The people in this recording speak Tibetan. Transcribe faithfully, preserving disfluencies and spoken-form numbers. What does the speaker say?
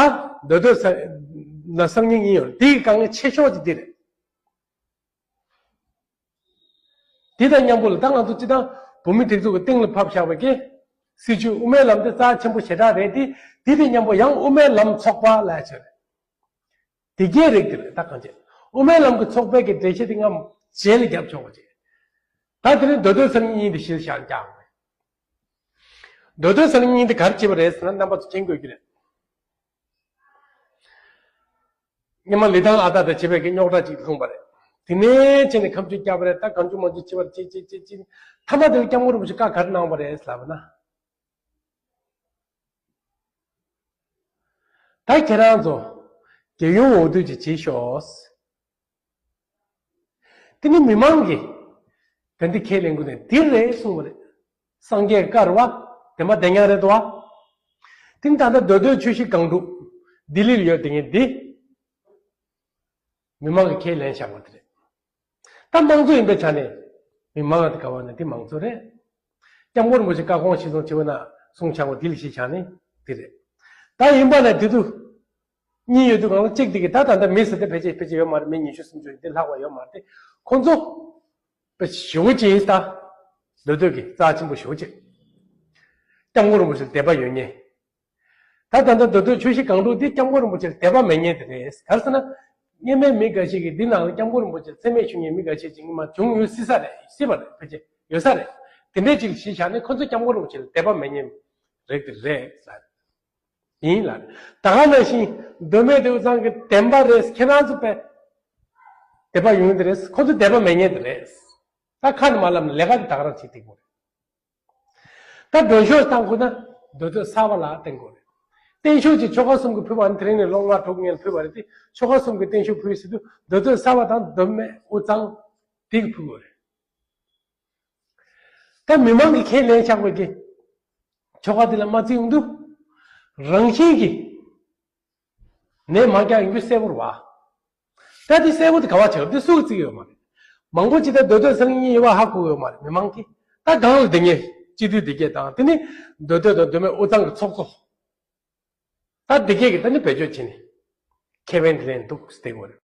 ད་མདོ་སྟོད་ས་ན་སང་ཉིན་ཡིན་ཡོད་རེད། དེ་གི་དཀའ་ངལ་ཆེ་ཤོས་ཅིག་དེ་རེད། དེ་དང་མཉམ་པོ་ལ་ད་ང་ཚོ་སྤྱི་བཏང་བོད་མི་སྒྲིག་འཛུགས་ཀྱི་སྟེང་ལ་ཕབ་བཞག་པའི་གི་སྲིད་བྱུས་དབུ་མའི་ལམ་དེ་རྩ་ཆེན་པོ་ཞེ་དྲག་རེད་དེ། དེ་དང་མཉམ་པོ་ཡང་དབུ་མའི་ལམ་ཚོགས་པ་ལབ་ཡ་ཅིག་རེད། དེ་གའི་རིགས་དེ་རེད། ད་གང་བྱེད། དབུ་མའི་ལམ་གྱི་ཚོགས་པའི་གི་འགྲེལ་བཤད་དེ་ང་རྗེས་ལ་རྒྱབ་ཆོག་པ་བྱེད། ད་དེ་ནི་མདོ་སྟོད་ས་གཉིས་དེ་གཞིར་བཞག་ཀྱང་། མདོ་སྟོད་ས་གཉིས་དེ་ག་རེ་བྱེད་པ་རེད་ཟེར་ན། རྣམ་པ་ཚོ་མཁྱེན་དགོས་ཀྱི་རེད། སྔོན་མ་ལི་ཐང་ཨ་སྟག་དང་བྱེད་པའི་གི་རྙོག་དྲ་ཅིག་ལྷུང་བ་རེད། དེ་ནས་བྱས་ནས་ཁ་མཆུ་བརྒྱབ་པ་རེད། ད་གང་བྱུང་མང་བྱུང་བྱེད་པར་བྱེད་བྱེད་བྱེད་བྱེད། མཐའ་མ་དེ་ལ་སྐྱབས་མགོན་རིན་པོ་ཆེ་བཀའ་ག་རེ་གནང་བ་རེད་ལབ་ན། ད་ཁྱེད་རང་ཚོ་རྒྱལ་ཡོངས་འོས་བསྡུ་ཅིག་བྱེད་ཤོག། དེ་ནི་མི་མང་གིས་དེ་འདི་ཁས་ལེན་དགོས་ནས་འདི་རེད་གསུངས་པ་རེད། སངས་རྒྱས་བཀའ་རེད་བ། བདེན་པ་བདེན་ཉག་རེད་དོ་བ། དེ་ནི་ད་ལྟ་མདོ་སྟོད་ཆུ་བཞི་སྒང་དྲུག་ལྡི་ལི་ལ་ཡོད་དེ་ངས་འདི། མི་མང་གིས་ཁས་ལེན་བཞག་པ་དེ་རེད། ད་དམངས་གཙོ་ཡིན་པའི་ཆ་ནས་མི་མང་གི་ག་བ་ནས་དེ་མང་གཙོ་རེད། སྐྱབས་མགོན་རིན་པོ་ཆེ་བཀའ་དགོངས་གཞིར་བཟུང་བྱས་པ་ན་གསུང་བྱ་བ་དེ་ལ་གཞི་བཞག་ནས་དེ་རེད། ད་ཡིན་པ་ན་དེ་དུས་གཉིས་ཡོད་དུས་གང་ལ་གཅིག་དེ་གི་ད་ད་ལྟ་མི་ཟེར་དེ་ཕལ་ཆེར་ཕལ་ཆེར་ཡོད་མ་རེད། མི་ཉི་ཤུ་སུམ་ཅུ་དེ་ལྷག་པ་ཡོད་མ་རེད། དེ་ཁོ་ཚོ་དཔེ་ཞེ་པོ་ཅིག་ཡིན། ད་མདོ་སྟོད་ཀྱི་རྩ་ཆེན་པོ་ཞེ་པོ་ཅིག་སྐྱབས་མགོན་རིན་པོ་ཆེ་ལ་དད་པ་ཡོད་མཁན། ད་ད་ལྟ་མདོ་སྟོད་ཆུ་བཞི་སྒང་དྲུག་འདི་སྐྱབས་མགོན་རིན་པོ་ཆེར་དད་པ་མེད་མཁན་དེ་རེད། ག་རེ་ཟེར་ན། སྔོན་མའི་མི་འགའ་ཞིག་གིས་འདི་ནང་ལ་སྐྱབས་མགོན་རིན་པོ་ཆེར་མཚན་སྨད་ཞུ་མཁན་མི་འགའ་ཞིག་ཅིག་སྔོན་མ་བྱུང་ཡོད་སྲིད་ས་རེད། སྲིད་པ་རེད། ཕལ་ཆེར་ཡོད་ས་རེད། དེ་འདྲའི་ཅིག་གཞི་བཞག་ནས་ཁོ་ཚོ་སྐྱབས་མགོན་རིན་པོ་ཆེར་དད་པ་མེད་མཁན་རིགས་དེ་རེད་ལབ། ཡིན་ལབ། ད་ག་ནང་བཞིན་མདོ་སྨད་དེ་དབུས་གཙང་གི་བདེན་པ་རེད། ཁྱེད་རང་ཚོ་དཔེ་དད་པ་ཡོད་མཁན་དེ་རེད། ཁོ་ཚོ་དད་པ་མེད་མཁན་དེ་རེད། ད་ཁ་ནས་མ་ལབ་ནས་ལས་ཀ་དེ་ད་ག་རང་བྱེད་ཐུབ་ཀྱི་མ་རེད། ད་མགྲོན་ཤོག་བཏང་དགོས་ན་མདོ་སྟོད་གསར་པ་ལ་བཏང་དགོས་རེད། བརྟན་བཞུགས་ཀྱི་ཆོལ་ཁ་གསུམ་གྱིས་ཕུལ་བ་ནི་དེ་རིང་ནས་ལོ་ལྔ་དྲུག་སྔོན་ལ་ཕུལ་བ་རེད་དེ། ཆོལ་ཁ་གསུམ་གྱིས་བརྟན་བཞུགས་ཕུལ་ཟེར་དུས་མདོ་སྟོད་གསར་པ་དང་མདོ་སྨད་དབུས་གཙང་དེ་གིས་ཕུལ་དགོས་རེད། ད་མི་མང་གིས་ཁས་ལེན་བཞག་པའི་གི་ཆོལ་ཁ་དེ་ལ་མ་བརྩི་ཡོང་དུས་རང་བཞིན་གྱིས་ནད་མ་རྒྱག་ཡོང་རྒྱུ་གསལ་པོ་རེད་བ། ད་དེ་གསལ་པོ་དེ་ག་བ་ཆགས། དེ་སུ་གིས་བརྩི་གི་ཡོད་མ་རེད། མང་པོ་ཅིག་ད་མདོ་སྟོད་ས་གཉིས་ཡོད་པ་ཧ་གོ་གི་ཡོད་མ་རེད་མི་མང་གིས། ད་སྒང་ལ་དེ་ངས་སྤྱི་འཐུས་དེ་གས་དང་དེ་ནི་མདོ་སྟོད་དང་མདོ་སྨད་དབུས་གཙང་གི་ཚོགས་གཙོ། ད་དེ་གས་ཀྱིས་ད་ནི་བེད་སྤྱོད་བྱས་ནས་ཁེ་ཕན་དེ་ལེན་འདུག་ཟེར་དེ་ངོ་རེད།